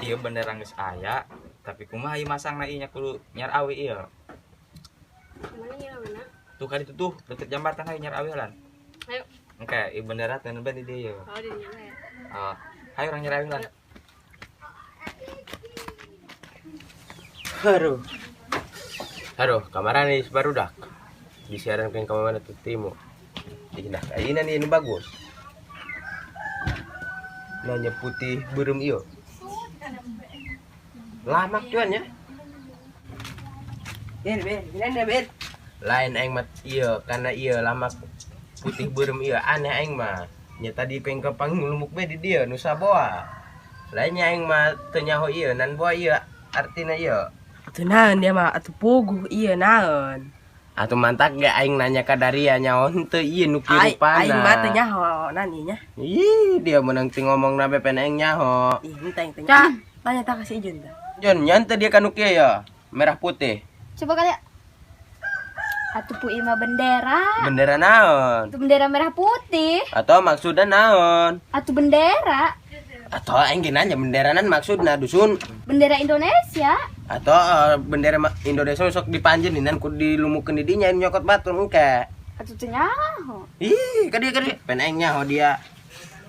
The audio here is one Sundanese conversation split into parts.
Iya, bendera geus aya, tapi kumaha ieu masangna ieu nya, kudu nyiar awi ieu. Mana ya, mana? Tuh ka ditu tuh, deket jambatan, hayu nyiar awi lan. Ayo. Oke, ieu bendera teh di dieu. Oh, di dinya ya. Oh, hayu urang nyiar awi lan. Aduh. Aduh, kamaran nih barudak. Disiarankeun ka mana tuh timu. Ih, nah, ayeuna nih nu bagus. Nanya putih beureum ieu. Lamak cuan ya. Bir, bir, bir, bir. Lain aing mah ieu karena ieu lamak putih beureum ieu aneh aing mah. Nya tadi pengen ke panglumuk be di dieu nu saboa. Lainnya aing mah teu nyaho ieu nan boa ieu artina ieu. Atuh naon dia mah, atuh puguh ieu naon. Atuh mantak ge aing nanya ka Daria nyaho henteu ieu nu Ai, kirupana. aing mah teu nyaho nani nya. Ih, dia menang ti ngomong nabe pen aing nyaho. Ih, henteu aing teh. Cak, tanya tak ka si Ijun tah. Jon, nyante dia kanu kieu ya. Merah putih. Coba kali ya. Atuh pu ima bendera. Bendera naon? Atuh bendera merah putih. Atau maksudnya naon? Atuh bendera. Atau aing ge nanya benderanan maksudna dusun Bendera Indonesia. atau bendera Indonesia sok dipanjenin kudu dilumukeun di dinya nyokot batur engke. Atuh teu nyaho. Ih, ka dieu ka dieu. Pen aing nyaho dia.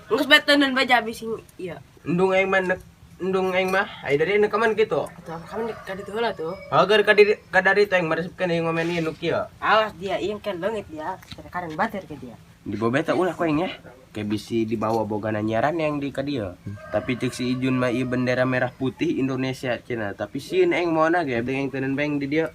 Geus bae teuneun bae habis sing ieu. Endung aing mah endung aing mah. Ai dari nu kaman kitu. Atuh kamu ka ditu heula tuh. Agar ka diri ka dari teh aing maresepkeun ieu ngomen ieu nu kieu. Awas dia ieu kan leungit dia, karan bater ke dia. Di bobeta ulah ku aing ya. Kayak bisi dibawa bogana nyaran yang di ka dieu. Tapi cek si Ijun mah ieu bendera merah putih Indonesia cenah. Tapi sieun aing moana ge abdi aing teuneun bae di dieu.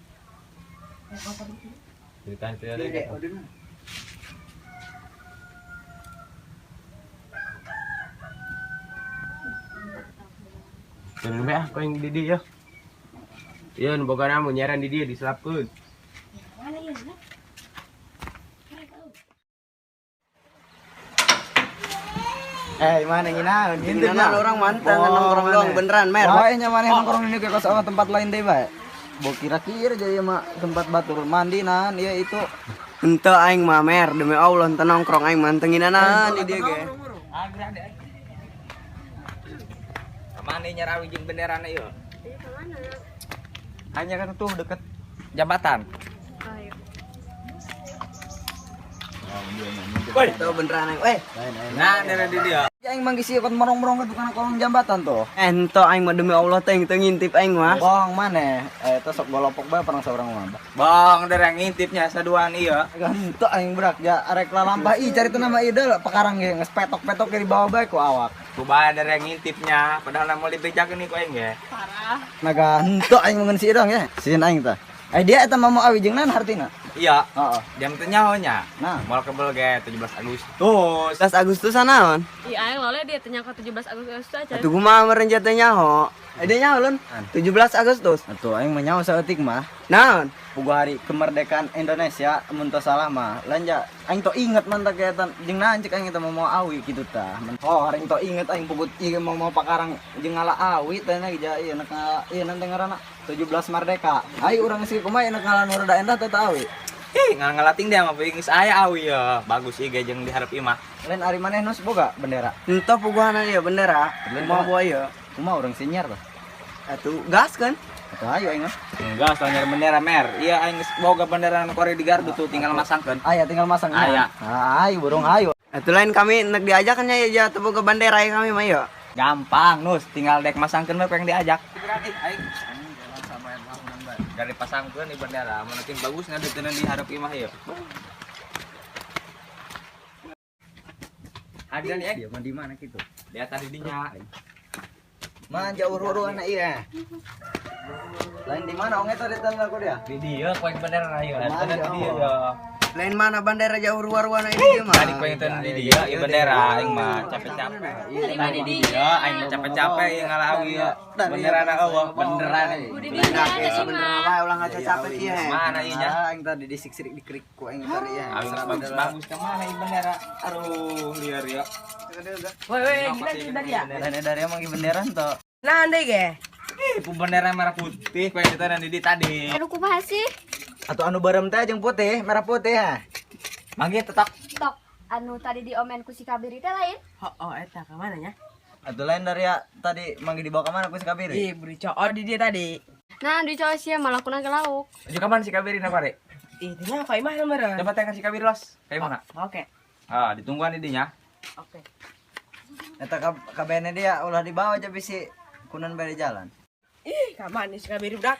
Teuneun bae ah ku aing di dieu. Ieu nu bogana mun nyaran di dieu diselapkeun. Eh, mana nginaon? Nginaon orang manteng nongkrong doang beneran mer. Wae nya maneh nongkrong ini ke sama tempat lain deh bae. Bo kira-kira jadi mah tempat batur mandi naon ieu itu. Henteu aing mah mer, demi Allah henteu nongkrong aing manteng nginaon di dieu ge. Mana nyarawi jeung benderana ieu? Iya, kemana? Hanya kan tuh deket jambatan. Ayo. Woi, Henteu beneran aing. Weh, nah dari di dia. Aing manggih sieun merong-merong ke tukang kolong jambatan tuh. henteu aing mah demi Allah teh teu ngintip aing mah. Bohong maneh. Eh, itu sok golopok bae perang seorang mah. Bang, dari yang ngintipnya saduan iya. Henteu aing berak ya arek lalampah ih cari teu nama idol pekarang ge geus petok-petok di bawah bae ku awak. Kumaha dari yang ngintipnya, padahal mau dibejakeun nih ku aing ge. Parah. Naga henteu aing mun si dong ya. Sieun aing tah. Eh dia eta mah mau awi jeung naon hartina? Iya. Heeh. Jam teu nyaho nya. Nah. Moal kebel ge 17 Agustus. 17 Agustus naon? Ih, aing lole dia tanya ke 17 Agustus aja. Atuh kumaha meureun teu nyaho? Eh dia nyaho lun. 17 Agustus. Atuh aing mah nyaho saeutik mah. Naon? Puguh hari kemerdekaan Indonesia mun teu salah mah. Lanja aing teu inget mantak eta jeung naon cek aing eta mau mau awi kitu tah. Oh, aing teu inget aing pugut ieu mau mau pakarang jeung ngala awi teh na ja ieu nek ngala ieu nanti ngaranna 17 Merdeka. Ai urang sih kumaha nek ngala nu rada endah teh teu awi. Ih, ngalating dia mah geus aya awi ya. Bagus ieu ge jeung dihareup imah. Lain ari maneh nus boga bendera. Henteu puguhana ieu bendera. Kumaha boa ieu? Kumaha urang sinyiar tah? Atuh gas kan? Atuh ayo aing mah. Enggak, soalnya nyari bendera mer. Iya aing geus boga bendera nu kori di gardu tuh tinggal masangkeun. Aya tinggal masang. Aya. Ah, ayo burung ayo. Atuh lain kami nek diajak kan ya ja teu boga bendera ya kami mah ieu. Gampang, Nus, tinggal dek masangkeun we pengen diajak. Aing dari pasangkeun di bendera, mun penting bagus ngadeuteuneun di hareup imah ieu. Ada nih, Dia mah di mana kitu? Dia tadi dinya. Man jauh huru anak iya. Lain di mana ong eta detan aku dia? Di dieu poe bendera ieu. Mana Tenan di dieu jauh? ya. Lain mana bandera jauh ruah-ruah ini dia mah. Tadi poe tenan di dieu ieu bendera aing mah capek-capek. Tadi di dieu aing mah capek-capek ieu ngalawi ieu. Bendera na eueuh, bendera. Di dinya tadi Sebenarnya mah. wae ulah ngaca capek ieu. Mana ieu nya? Ah, aing tadi disiksik dikerik ku aing tadi ya. Aing bagus-bagus ke mana ieu bendera? Aduh, liar ya. Woi, woi, gila sih dari ya. Lain dari emang ieu bendera to. Nah, andai ge. Ih, bendera merah putih poe tenan di tadi. Anu kumaha sih? Atau anu barem teh jeung putih, merah putih ha. Mangge tetap Tok, anu tadi diomen ku si Kabiri teh lain. Oh, oh eta ka mana nya? Atuh lain dari ya tadi manggil dibawa ke mana ku si Kabiri? Ih, beri cowok di dia tadi. Nah, di cowok sia malah kuna ke lauk. Ju kapan si Kabiri na pare? Ih, nya ka imah meureun. Coba tangan si Kabiri los. Kayak mana? Oke. Ah, ditungguan di dinya. Oke. Eta kabene dia ulah dibawa aja bisi kunan bere jalan. Ih, ka mana si Kabiri budak?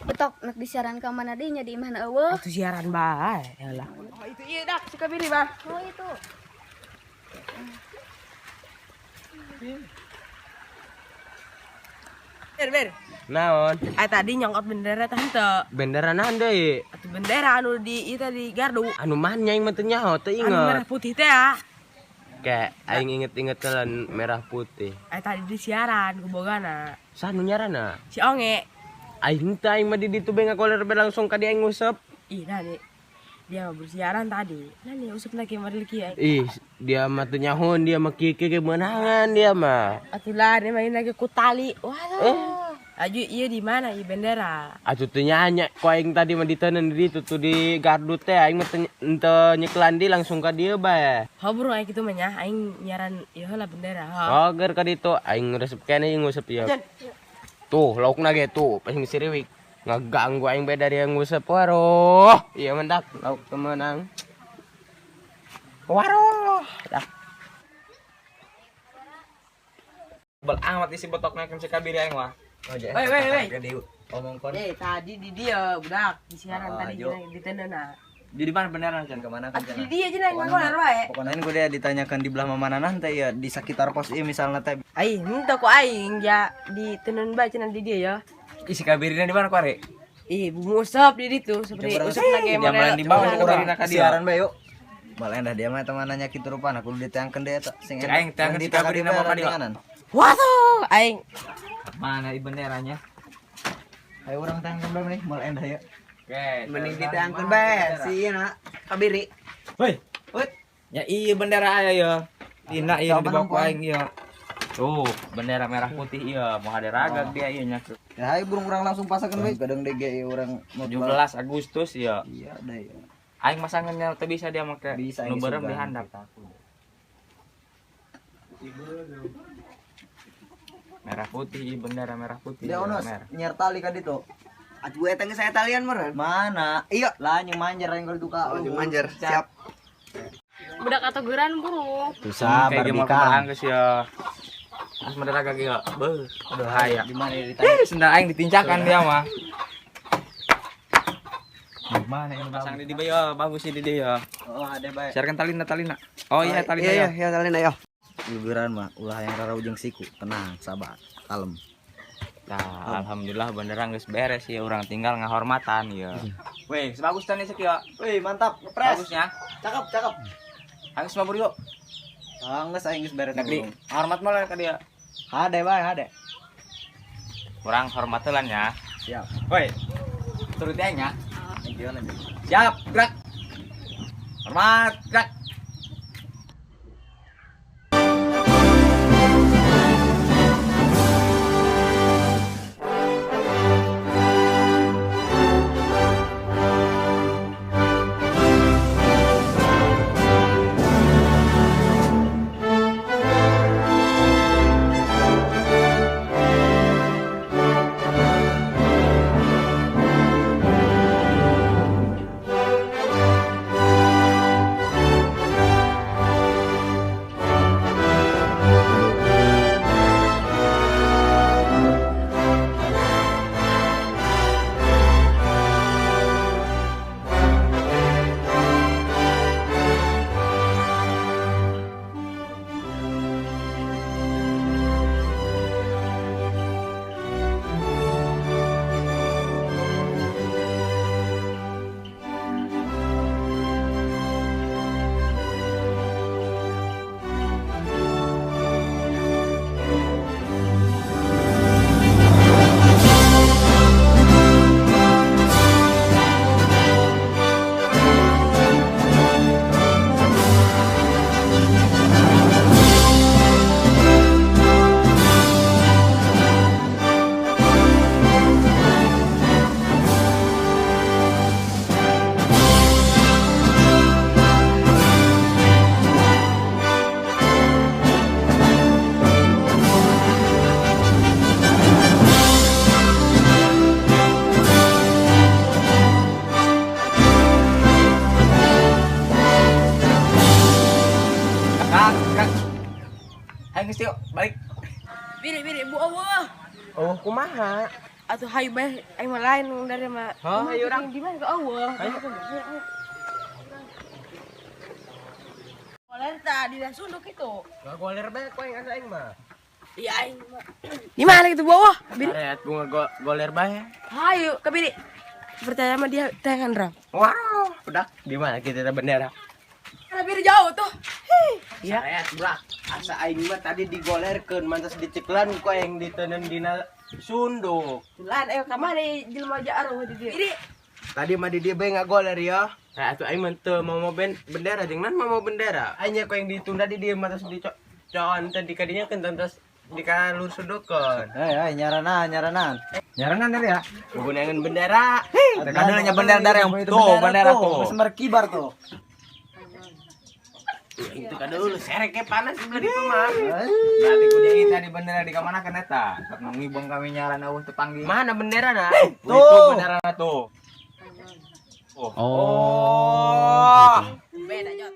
Betok nak disiaran ka mana deui nya di imahna eueuh. Atuh siaran bae heula. Oh, itu ieu dak si Kabiri bah. Oh, itu. Ber, ber. Naon? Ai tadi nyongkot bendera tah henteu. Bendera naon deui? Atuh bendera anu di ieu tadi gardu. Anu mah nya aing mah teu nyaho, teu Anu merah inget. putih teh ya. Kayak aing inget-inget telan merah putih. Ai tadi di siaran ku bogana. Sah nu nyarana? Si Onge. Aing teh aing mah di ditu bae ngakoler bae langsung ka dia aing ngusep. Ih, nah nih. Dia mah bersiaran tadi. Nah nih usupna ke model kieu. Ih, dia mah teu nyahoan, dia mah kieu-kieu ge meunangan dia mah. Atuh lah, dia main lagi ku tali. Waduh. Aju ieu di mana ieu bendera? Atuh teu nyanyi ku aing tadi mah diteundeun di ditu tuh di gardu teh aing mah teu nyeklan di langsung ka dieu bae. Ho burung aing kitu mah nya, aing nyaran ieu heula bendera. Ho. Oh, ger ka ditu aing resep keneh ngusep ieu. Tuh, laukna ge tuh paling siriwik. Ngaganggu aing bae dari yang ngusep waruh. Ieu mendak lauk teu meunang. Waruh. Dah. Bel amat isi botokna kan si Kabiri aing mah. Oh, Woi, woi, woi. Omong kon. Eh, tadi di dia budak di siaran Ah, tadi jo. di tendeuna. Jadi mana beneran Chan? Ke mana kan? Atuh di dia cenah ngakoler wae. Pokoknya gue dia ditanyakan di belah mana nanti ya di sekitar pos ieu misalnya teh. Ai, henteu ku aing ya di tenun bae cenah di dia ya. Isi Kabirina di mana ku are? Ih, bungu usap di ditu seperti Coba usap lagi Jangan model. di bawah si Kabirina ka dia. Siaran bae yuk. Malah endah dia mah temananya kitu rupana kudu ditayangkeun deui eta sing Cek aing tayangkeun si Kabirina mau ka dia. Waduh, aing Mana i benderanya? Ayo urang tayangkeun bae nih, malah endah ya. Oke, Mending ditayangkeun bae si ieu na Kabiri. Woi, Woi. Ya iya bendera aya ya. Dina iya Coba dibawa ku nongkrong. aing ieu. Tuh, bendera merah putih iya, mau ada ragak dia iya nya. Ya ayo burung urang langsung pasakeun bae. Kadang DG ieu urang mau 17 Agustus iya. Iya, ada ya. Aing masangannya teu bisa dia make. Bisa, Nu aing beureum sugan. di handap. Merah putih, iya bendera merah putih. Dia iya, onos merah. nyer tali ka ditu. Atuh eta geus saya talian meureun. Mana? Iya. Lah nyung manjer aing kalau duka. Oh, jeung manjer. Siap. Budak atau geran burung. Tuh sabar Kayak gimana bikang. kumaha geus ya. Terus bendera gak ya. Beuh, bahaya. Di mana ditanya? Eh, sendal aing ditincakan dia mah. Mana ini pasang di dia ya, bagus sih di dia ya. Oh, ada bae. Siarkan talina talina. Oh iya talina Iya, ya. iya, talina yo. Guguran mah ulah yang rara ujung siku. Tenang, sabar, kalem. Nah, alhamdulillah bendera geus beres ya, urang tinggal ngahormatan ya. Weh, sebagus tani sek ya. Wih, mantap, ngepres. Bagusnya. Cakep, cakep. Angis mabur yuk. Angges aing geus beres. Negeri. Hormat malah ka dia. Hade bae, hade. Kurang hormat telan ya. Siap. Woi. Turut aing ya. Thank you, lanjut. Siap, gerak. Hormat, gerak. Kang. Hayu geus yuk, balik. Biri biri bu eueuh. Oh, kumaha? Atuh hayu bae aing mah lain dari mah. Hah, hayu urang. Di mana ke eueuh. Goler tadi dah sunduk itu. Ngagoler bae ku aing asa aing mah. Iya aing mah. Di mana gitu bawah? Biri. Karet bunga goler bae. Hayu ke biri. Percaya sama dia tangan ram. Wow, udah di mana kita teh bendera? Karena biri jauh tuh. Iya. Sareat budak. Asa aing mah tadi digolerkeun mantas diceklan ku aing diteundeun dina sunduk. Lan ayo ka mana jelema aja aruh di dieu. Biri. Tadi mah di dieu bae ngagoler ya. Nah, atuh aing mah teu mau bendera jeung nan mau bendera. Aing ku aing ditunda di dieu mah terus dicoan teh di kadinya keun terus di kalur sundukeun. Eh, eh, nyaranan, nyaranan. Nyaranan dari ya. Gugunangan bendera. Tekan dulu nya bendera dari yang tuh, bendera tuh. Masih berkibar tuh. Itu kan dulu sereknya panas sebelah itu mah. Berarti ku dia tadi bendera di kamana kan eta? Sok ngibong kami nyaran eueuh teu panggil. Mana bendera nah? Tuh bendera tuh. Oh. Beda jot.